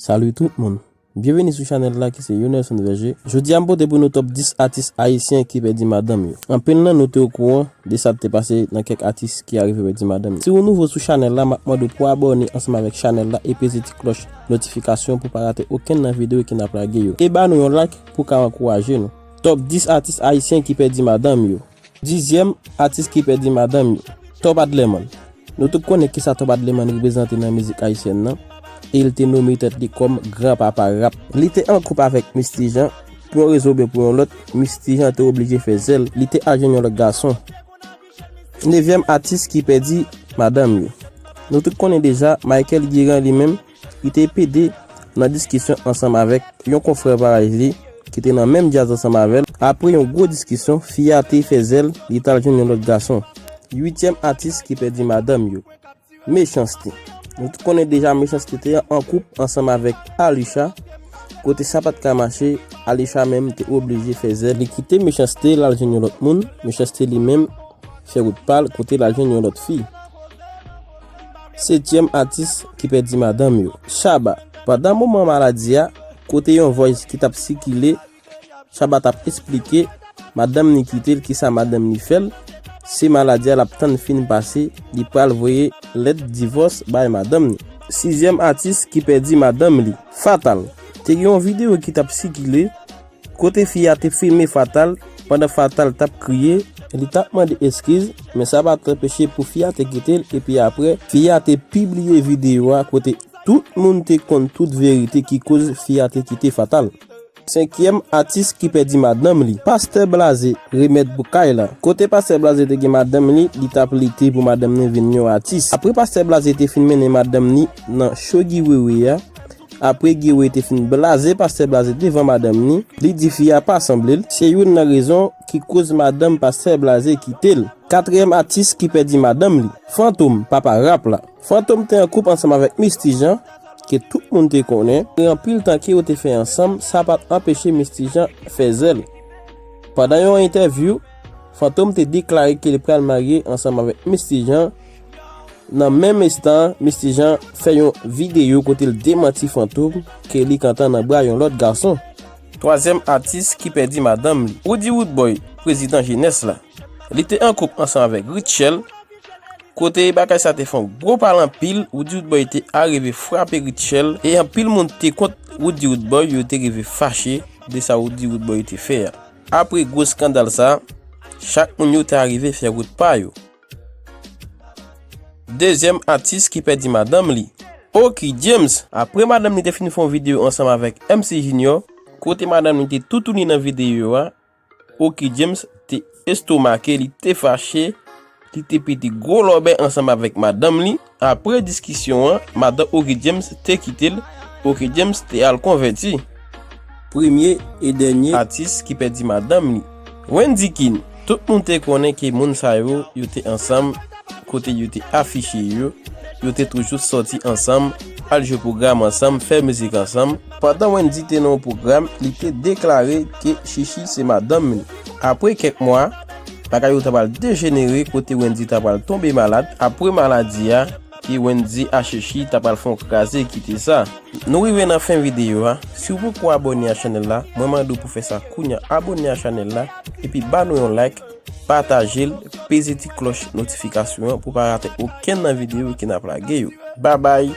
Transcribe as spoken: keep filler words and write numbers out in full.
Salut tout moun. Byenveni sou chanèl la ki se Yonelson Verger. Jodi a m pote pou nou top dis atis ayisyen ki pèdi madanm yo. Anpil nan nou te okouran de sa k te pase nan kèk atis ki arive pèdi madanm yo. Si ou nouvo sou chanèl la, m ap mande w pou abòne ansanm avèk chanèl la e peze ti klòch notifikasyon pou pa rate okenn nan videyo ke n ap lage yo. E ba nou yon like pou ka ankouraje nou. Top dis atis ayisyen ki pèdi madanm yo. Dizyèm atis ki pèdi madanm yo, Top Adlerman. Nou tout konnen kisa Top Adlerman reprezante nan mizik ayisyèn nan, e l te nome tèt li kòm gran papa rap. Li te an koup avèk Misty Jean, pou yon rezon oubyen pou yon lòt, Misty Jean te oblije fè zèl, li te al jwenn yon lòt gason. Nevyèm atis ki pèdi madanm yo. Nou tout konnen deja, Michael Guérin li menm, li te pede nan diskisyon ansanm avèk yon konfrè parèy li ki te nan menm djaz ansanm avè l. Apre yon gwo diskisyon, fi a te fè zèl, li t al jwenn yon lòt gason. Uityèm atis ki pèdi madanm yo, Mechans-T. Nou tout konnen deja Mechans-T te an koup ansanm avèk Alisha. Kote sa pa t ka mache, Alisha menm te oblije fè zèl. Li kite Mechans-T, l al jwenn yon lòt moun. Mechans-T li menm fè wout pa l kote l al jwenn yon lòt fi. Setyèm atis ki pèdi madanm yo, Shabba. Pandan moman maladi a, kote yon voice ki t ap sikile, Shabba t ap esplike madanm ni kite l kisa madanm ni fè l, se maladi a l ap tann fin pase, li pral voye lèt divòs bay madanm ni. Sizyèm atis ki pèdi madanm li, Fatal. Te gen yon videyo ki t ap sikile, kote fi a te filme Fatal, pandan Fatal t ap kriye, li t ap mande eskiz, men sa pa t anpeche pou fi a te kite l, epi apre, fi a te pibliye videyo a kote tout moun te konn tout verite ki koz fi a te kite Fatal. Senkyèm atis ki pèdi madanm li, Pastè Blaze, Remèd pou Kay la. Kote Pastè Blaze te gen madanm li, li t ap lite pou madanm ni vin yon atis. Apre Pastè Blaze te fin mennen madanm ni nan show giveaway a, apre giveaway te fin blaze Pastè Blaze devan madanm ni, li di fi a pa sanble l, se youn nan rezon ki koz madanm Pastè Blaze kite l. Katriyèm atis ki pèdi madanm li, Fantom, papa rap la. Fantom te an koup ansanm avèk Misty Jean, ke tout moun te konnen. Gen anpil tan ke yo te fè ansanm, sa pa t anpeche Misty Jean fè zèl. Pandan yon entèvyou, Fantom te deklare ke li pral marye ansanm avèk Misty Jean. Nan menm enstan an, Misty Jean fè yon videyo kote l demanti Fantom ke li kontan nan bra yon lòt gason. Twazyèm atis ki pèdi madanm li, Roody Roodboy, prezidan jenès la. Li te an koup ansanm avèk Rutshelle, kote bagay sa te fè yon gwo pale anpil, Roody Roodboy te arive frape Rutshelle, e anpil moun te kont Roody Roodboy, yo te rive fache de sa Roody Roodboy te fè a. Apre gwo eskandal sa, chak moun yo te arive fè wout pa yo. Dezyèm atis ki pèdi madanm li, Oky James. Apre madanm li te fin fè yon videyo ansanm avèk M C Junior, kote madanm li te toutouni nan videyo a, Oky James te estomake, li te fache, li te pete gwo lòbèy ansanm avèk madanm li. Apre diskisyon an, madanm Oky James te kite l, Oky James te al konvèti. Premye e dènye atis ki pèdi madanm li, Wendy King. Tout moun te konnen ke moun sa yo, yo te ansanm, kote yo te afiche yo, yo te toujou sòti ansanm, al jwe pwogram ansanm, fè mizik ansanm. Pandan Wendy te nan yon pwogram, li te deklare ke Chichi se madanm li. Apre kèk mwa, bagay yo ta pral dejenere kote Wendy ta pral tonbe malad. Apre maladi a, ke Wendy a Chichi ta pral fè yon kraze kite sa. Nou rive nan fen videyo a. Si w poko abòne a chanèl la, mwen mande w pou fè sa kounya. Abòne a chanèl la, epi ba nou yon like, pataje l, peze ti klòch notifikasyon an pou pa rate okenn nan videyo ke n ap lage yo. Babay!